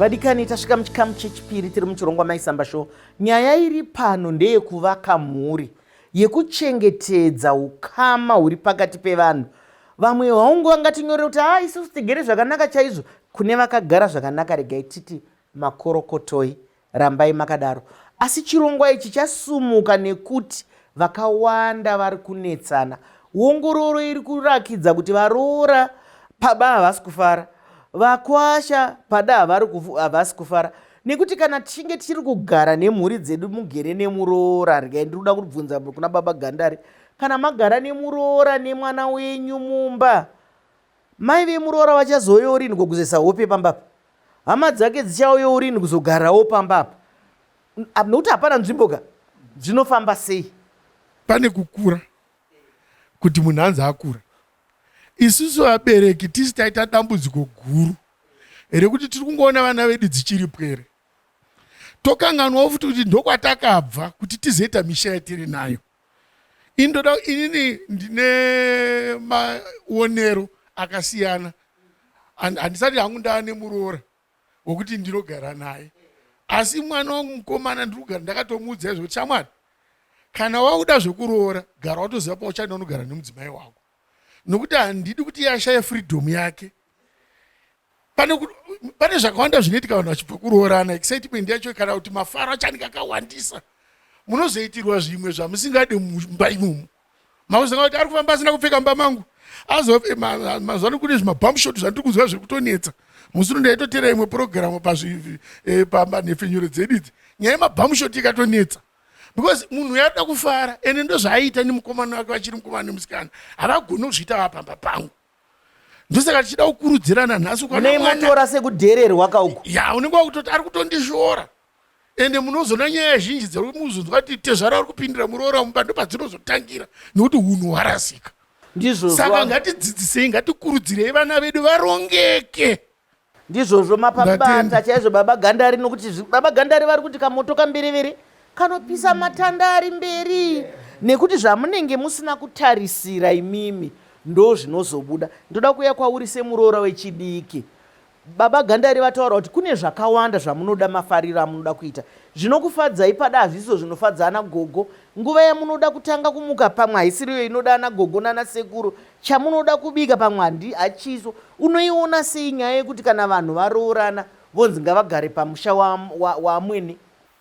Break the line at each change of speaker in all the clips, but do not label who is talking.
Vadikani, tasvika muchikamu chechipiri tiri muchirongwa Maisamba Show. Nyaya iri pano ndeyekuvaka mhuri, yekuchengetedza ukama huri pakati pevanhu. Vamwe hongu vangatinyorera kuti haa isusu tigere zvakanaka chaizvo. Kune vakagara zvakanaka regai titi makorokotoi, rambai makadaro. Asi chirongwa ichi chasumuka nekuti vakawanda vari kunetsana. Wongororo iri kurakidza kuti varoora paba havasi kufara, vakwasha pada havasi kufara nekuti kana tichinge tichiri kugara nemhuri dzedu mugere nemuroora, regai ndiri kuda kubvunza kuna baba Gandari, kana magara nemuroora nemwana wenyu mumba, mai vemuroora vachazouyawo rini kugezesa hope pamba apa? Hama dzake dzichauyawo rini kuzogarawo pamba apa? Nokuti hapana nzvimbo ka, zvinofamba sei?
Pane kukura kuti munhu anzi akura. Isusu vabereki tisi taita dambudziko guru rekuti tiri kungoona vana vedu dzichiri pwere, tokanganwawo futi kuti ndokwatakabva kuti tizoita misha yatiri nayo. Indoda inini ndine maonero akasiyana. Handisati hangu ndava nemuroora wekuti ndinogara naye, asi mwana wangu mukomana ndiri kugara ndakatomuudza izvo kuti shamwari, kana wakuda zvekuroora gara watoziva pauchaenda unogara nemudzimai wako, nokuti handidi kuti iye ashaye freedom yake. Pane, pane zvakawanda zvinoitika vanhu vachibva kuroorana, excitement yacho kana kuti mafaro acho anenge akawandisa, munozoitirwa zvimwe zvamusingade mumba imomo. Makuziva kuti ari kufamba asina kupfeka mumba mangu. Mazuva ano kune zvimabamshot zvandiri kunzwa zviri kutonetsa. Musi uno ndaitotera imwe purogiramu panhepfenyuro dzedu idzi, nyaya yemabamshot ikatonetsa because munhu uyo arikuda kufara ende ndozvaaiita nemukomana wake vachiri mukomana nemusikana, havagoni kuzviita vapamba pangu. Ndosaka tichida kukurudzirana nhasi.
Unoimatora sekudhererwa kauku
ya unenge wakutoti ari kutondishora, ende munozoona nyaya zhinji dzemuzonzwa kuti tezvara vari kupindira muroora mumba ndopadzinozotangira nekuti hunhu hwarasika.
Ndizvozvo.
Saka ngatidzidzisei, ngatikurudzirei vana vedu varongeke.
Ndizvozvo, mapabata chaizvo baba Gandari, nokuti baba Gandari vari kuti kamoto kamberevere kanopisa matanda ari mberi, nekuti zvamunenge musina kutarisira imimi ndo zvinozobuda. Ndoda kuuya kwauri semuroora wechidiki. Baba Gandari vataura kuti kune zvakawanda zvamunoda, mafariro amunoda kuita zvinokufadzai pada hazvisizo zvinofadza ana gogo. Nguva yamunoda kutanga kumuka pamwe haisiriyo inoda ana gogo nana sekuru. Chamunoda kubika pamwe handi hachiso. Unoiona sei nyaya yekuti kana vanhu varoorana vonzi ngavagare pamusha waamwene?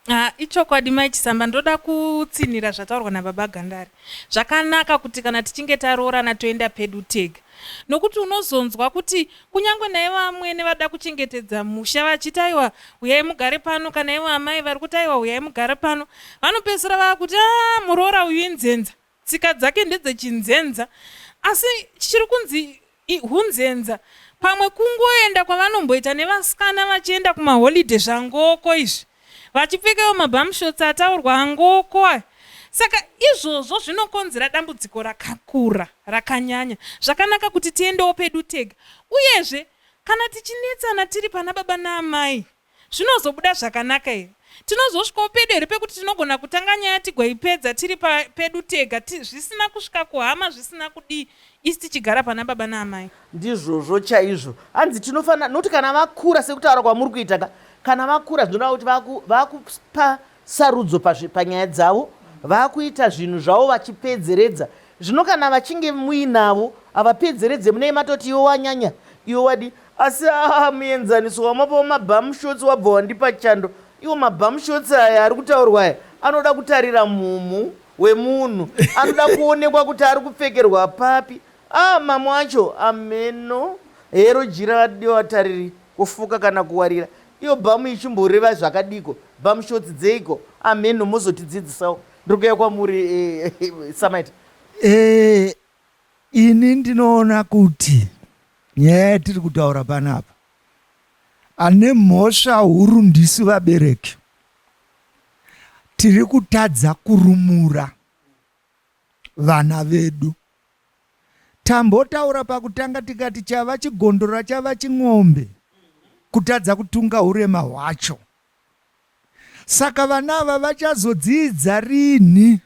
Ah, ichokwadi Mai Chisamba, ndoda kutsinhira zvataurwa nababa Gandari. Zvakanaka kuti kana tichinge taroorana toenda pedu tega. Nokuti unozonzwa kuti kunyange naivo amwene vada kuchengetedza musha vachiti aiwa huyai mugare pano, kana ivo amai vari kuti aiwa huyai mugare pano, vanopedzisira vava kuti ah, muroora uyu inzenza. Tsika dzake ndedzechinzenza asi chiri kunzi hunzenza pamwe kungoenda kwavanomboita nevasikana vachienda kumaholiday zvangoko izvi vachipfeka iwo mabamshorts ataurwa angoko aya. Saka izvozvo zvinokonzera dambudziko rakakura rakanyanya. Zvakanaka kuti tiendewo pedu tega. Uyezve kana tichinetsana tiri pana baba naamai Zvinozobuda zvakanaka here? Tinozosvikawo pedu here pekuti tinogona kutanga nyaya tigoipedza tiri pedu tega zvisina kusvika kuhama zvisina kudii isi tichigara pana baba naamai?
Ndizvozvo chaizvo. Hanzi tinofanira nokuti kana vakura sekutaura kwamuri kuita ka, kana vakura zvinoreva kuti vakupa sarudzo panyaya dzavo, vakuita zvinhu zvavo vachipedzeredza. Zvino kana vachinge muinavo havapedzeredze, munenge matoti iwe wanyanya, iwe wadii. Asi aa muenzaniso wamapa wemabamshorts wabva wandipa chando. Iwo mabamshorts aya ari kutaurwa aya anoda kutarira mhumhu wemunhu, anoda kuonekwa kuti ari kupfekerwa papi. Ah mamwe acho ameno hero jira radiwa vatariri kufuka kana kuwarira. Iyo bhamu ichimboreva zvakadiko, bamshorts dzeiko ameno mozotidzidzisawo. Ndiri kuuya kwamuri Samaita.
Ini ndinoona kuti nyaya yatiri kutaura panapa, ane mhosva huru ndisu vabereki. Tiri kutadza kurumura vana vedu. Tambotaura pakutanga tikati chava chigondora chava ching'ombe kutadza kutunga urema hwacho. Saka vana ava vachazodzidza rinhi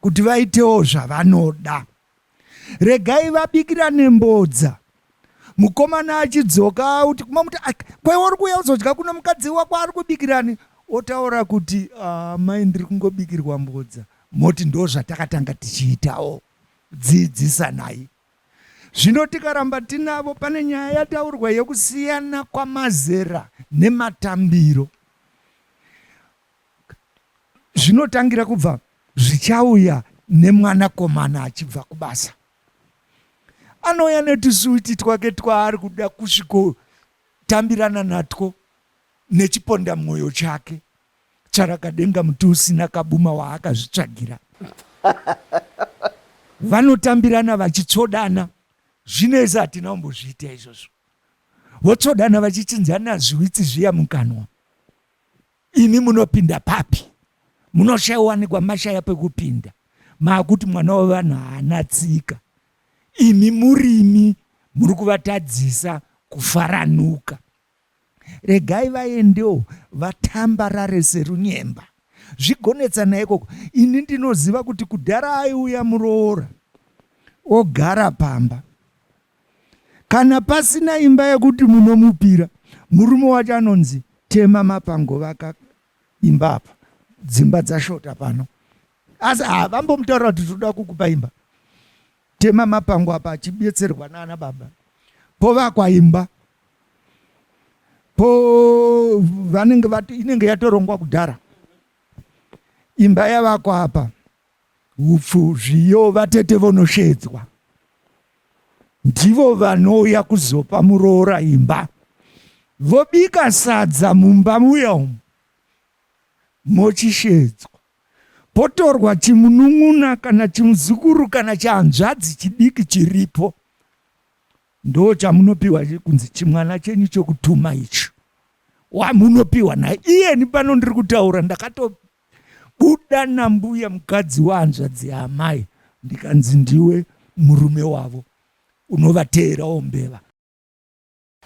kuti vaitewo zvavanoda? Regai vabikirane mbodza. Mukomana achidzoka uti kumamuti kwaiwa uri kuuya uzodya kuno mukadzi wako ari kubikirani otaura kuti ah, mai ndiri kungobikirwa mbodza moti ndo zvatakatanga tichiitawo dzidzisanai zvino tikaramba tinavo pane nyaya yataurwa yekusiyana kwamazera nematambiro zvinotangira kubva zvichauya nemwanakomana achibva kubasa anouya netusuwiti twake twaari kuda kusvikotambirana natwo nechiponda mwoyo chake tsvarakadenga muti usina kabuma waakazvitsvagira vanotambirana vachitsvodana zvinezi hatina kumbozviita izvozvo votsvodana vachichinjana zviwitsi zviya mukanwa Imi munopinda papi? Munoshawanikwa mashaya pekupinda. Maakuti mwana wevanhu haana tsika. Imi murimi muri kuvatadzisa kufaranuka. Regai vaendewo vatambarare serunyemba. Zvigonetsana ikoko. Ini ndinoziva kuti kudhara aiuya muroora ogara pamba. Kana pasina imba yekuti munomupira, murume wacho anonzi tema mapango vaka imba apa, dzimba dzashota pano. Asi havambomutaurira kuti tinoda kukupa imba. Tema mapango apa achibetserwa naana baba. Povakwa imba. Po vanenge vati inenge yatorongwa kudhara. Imba yavakwa apa. Hupfu, zviyo, vatete vonosheedzwa. Ndivo vanouya kuzopa muroora imba. Vobika sadza mumba muya umu. Mochisheedzwa. Potorwa chimunun'una kana chimuzukuru kana chihanzvadzi chidiki chiripo. Ndo chamunopiwa kunzi chimwana chenyu chokutuma ichi. Wamunopiwa naye. Iyeni pano ndiri kutaura ndakato buda nambuya mukadzi wahanzvadzi yaamai ndikanzi ndiwe murume wavo unovateerawo mbeva.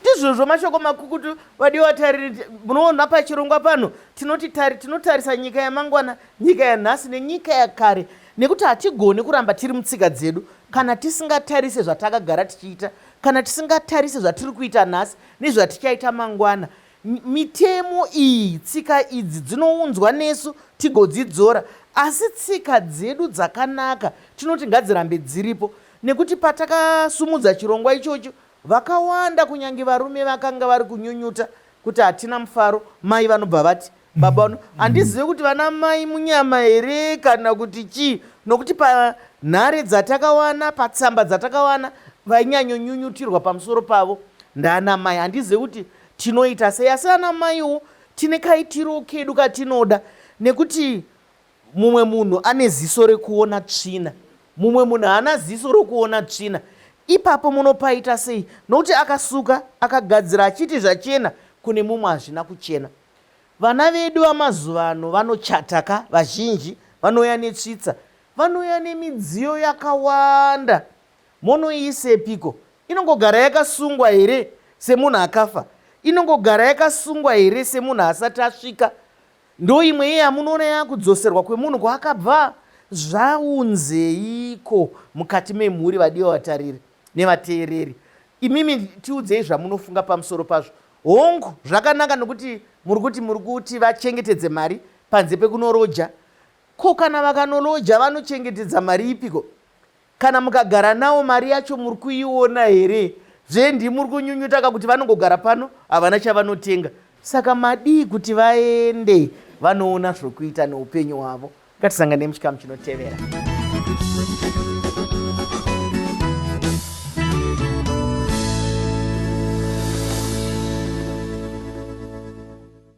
Ndizvozvo mashoko makukutu vadiwa tariri munoona pachirongwa pano tinoti tari tinotarisa nyika yamangwana nyika yanhasi nenyika yakare nekuti hatigoni kuramba tiri mutsika dzedu kana tisingatarise zvatakagara tichiita kana tisingatarise zvatiri kuita nhasi nezvatichaita mangwana Mitemo iyi, tsika idzi dzinounzwa nesu tigodzidzora, asi tsika dzedu dzakanaka tinoti ngadzirambe dziripo nekuti patakasumudza chirongwa ichocho vakawanda kunyange varume vakanga vari kunyunyuta kuti hatina mufaro, mai vanobva vati baba vano handizive kuti vana mai munyama here kana kuti chii nokuti panhare dzatakawana patsamba dzatakawana vainyanyonyunyutirwa pamusoro pavo ndaana mai handizive kuti tinoita sei asi ana maiwo tine kaitiro kedu katinoda nekuti mumwe munhu ane ziso rekuona tsvina mumwe munhu haana ziso rokuona tsvina ipapo munopaita sei nokuti akasuka akagadzira achiti zvachena kune mumwe hazvina kuchena vana vedu vamazuva ano vanochataka vazhinji vanouya netsvitsa vanouya nemidziyo yakawanda Monoiisepiko? Inongogara yakasungwa here semunhu akafa? Inongogara yakasungwa here semunhu asati asvika? Ndoimwe iye yamunoona yakudzoserwa kwemunhu kwaakabva? Zvaunzeiko mukati memhuri vadiwa vatariri nevateereri? Imimi tiudzei zvamunofunga pamusoro pazvo. Hongu, zvakanaka nokuti muri kuti muri kuti vachengetedze mari panze pekunoroja. Ko kana vakanoloja vanochengetedza mari ipiko? Kana mukagara nawo mari yacho muri kuiona here? Zve ndimi muri kunyunyutaka kuti vanongogara pano havana chavanotenga. Saka madii kuti vaende vanoona zvokuita neupenyu hwavo? Ngatisanganei muchikamu chinotevera.